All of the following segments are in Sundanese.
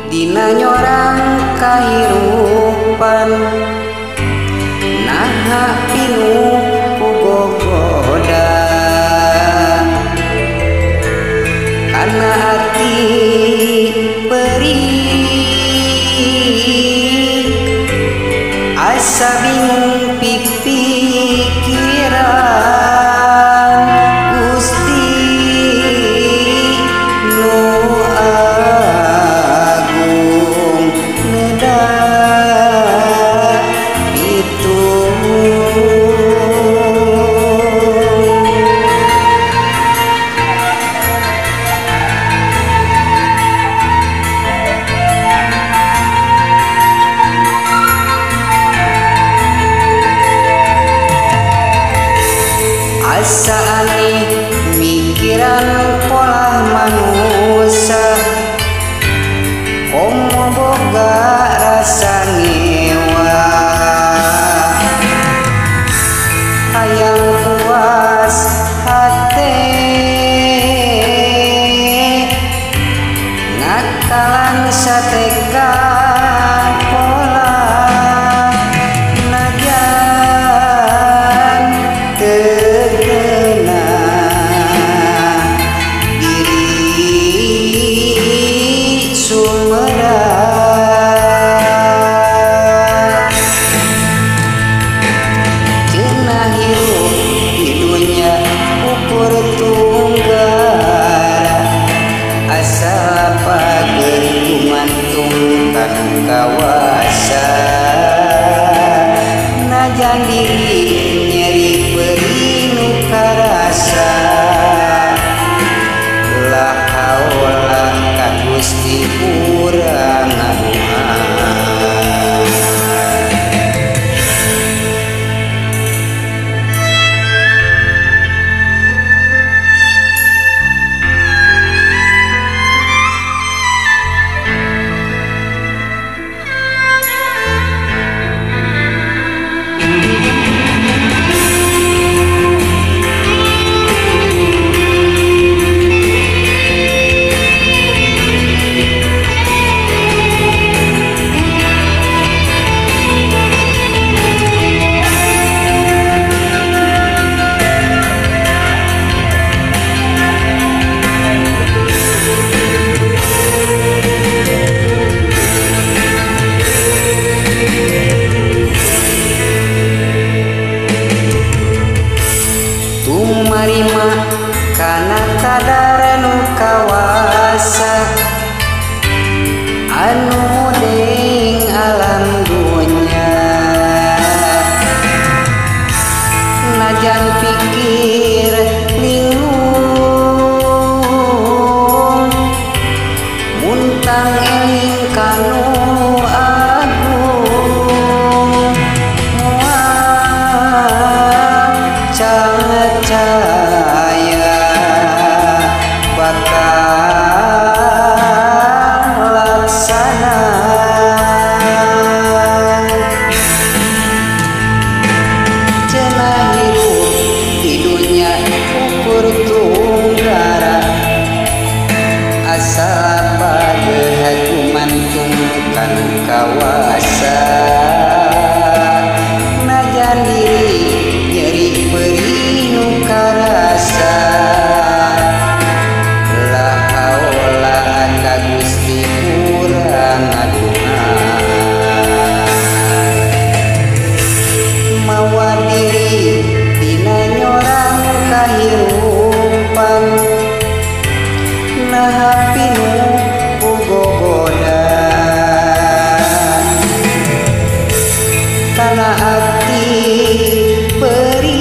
dina nyorang kahirupan naha pinuh ku gogoda kana ati perih asa bingung pipikiran Gusti nu agung neda pitung. Asa aneh mikiran pola manusia komo boga rasa ngewa hayang puas hate ngakalan sateka pola najan tegena diri sumera cenah hirup di dunya ukur tunggara asal pager gumantung kanu kawasa najan diri nyeri perih nu karasa la haula ka Gusti urang ngaduha. Tumarima kana kadar nu kawasa anu ding alam dunya najan pikir linglung muntang eling kanu agung moal cahaya bakal laksana cenah hirup di dunya ukur tunggara asal pagehat gumantung kanu kawasa najan diri nyeri perih nu karasa la haula ka Gusti urang ngaduha mawa diri dina nyorang kahirupan naha pinuh ku gogoda kana ati perih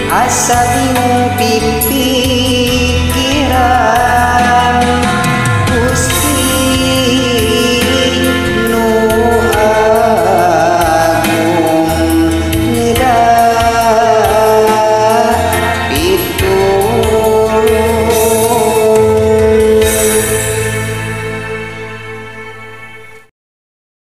asa bingung pipikiran.